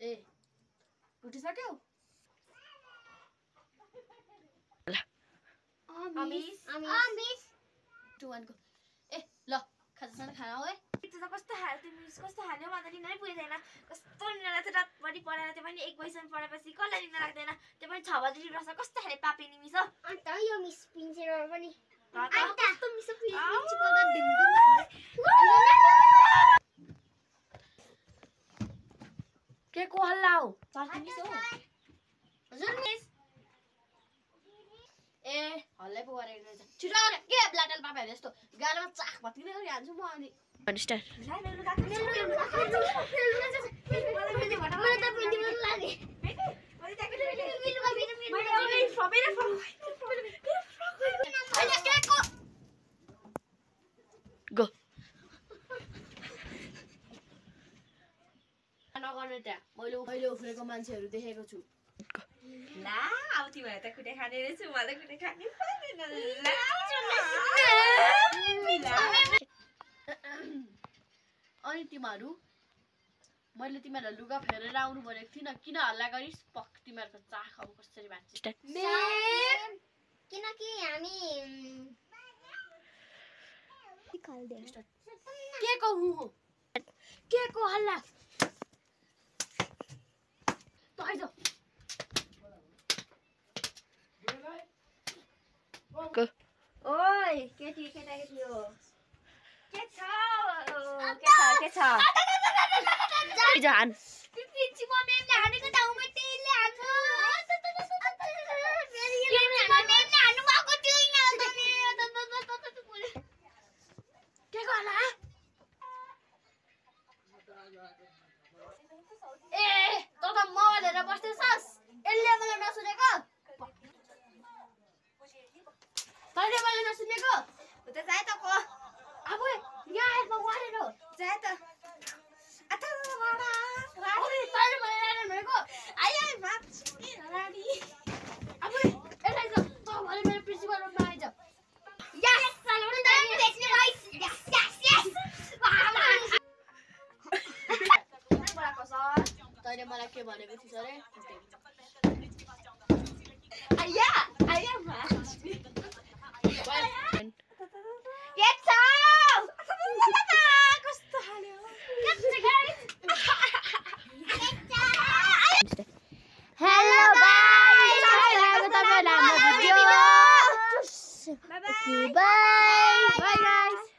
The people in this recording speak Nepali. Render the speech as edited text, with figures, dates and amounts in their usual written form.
ए उठिसक्यौ मिस 2 1 को ए ल खाजासँग खाना हो है त्यो कस्तो हाल्यो मिस कस्तो हाल्यो म त निनै पुगेदैन कस्तो निनला चाहिँ रातभरि पढाएर त्यो पनि 1 बजेसम्म पढेपछि कसलाई निन लाग्दैन त्यो पनि 6 बजे उठ्छ कस्तो खाले पापिनी मिस हो अन्त यो मिस प्रिन्सिपल पनि अन्त कस्तो मिस प्रिन्सिपल त ढिङढुङ के को हल्ला हो मिस हो हजुर मिस ए हल्लै पो गरेको रहेछ छिटो आउन के ब्ल्याटल पापाहरु जस्तो गालामा चाख भत्किने गरी हान्छु म अनि स्टार्ट गो नगर्नु त्यहाँ मैले उफ्रेको मान्छेहरू देखेको छु ला अब तिमीहरु त खुट्टे खाने रहेछ मलाई खुट्टे खाने पर्दैन अनि तिमीहरु मैले तिमीहरुलाई लुगा फेरेर आउनु भनेको थिइनँ किन हल्ला गरिस पक तिमीहरुको चाख अब कसरी भाँच्छ किनकि हामी के को हु के को हल्ला त आइज ओइ केटी केटाकेटी हो के छ जान प्रिन्सिपल मेमले हानेको ठाउँमा तेलले हान्छ के को हल्ला ए त मोबाइल हेरेर बस्दैछस् यसले मलाई नसुनेको तैँले मलाई नसुनेको त जाए त को अब यहाँ आएर वारेर जाए त अथ वाडा तैँले मलाई रानी भनेको आइ बाप रानी अब यसलाई त भने मेरो प्रिन्सिपल रुममा आइज यस चलाउनु त बेच्ने गाइस यस तैँले मलाई के भनेको थिइस् अरे आया कस्तो हाल्यो hello guys bye bye bye bye guys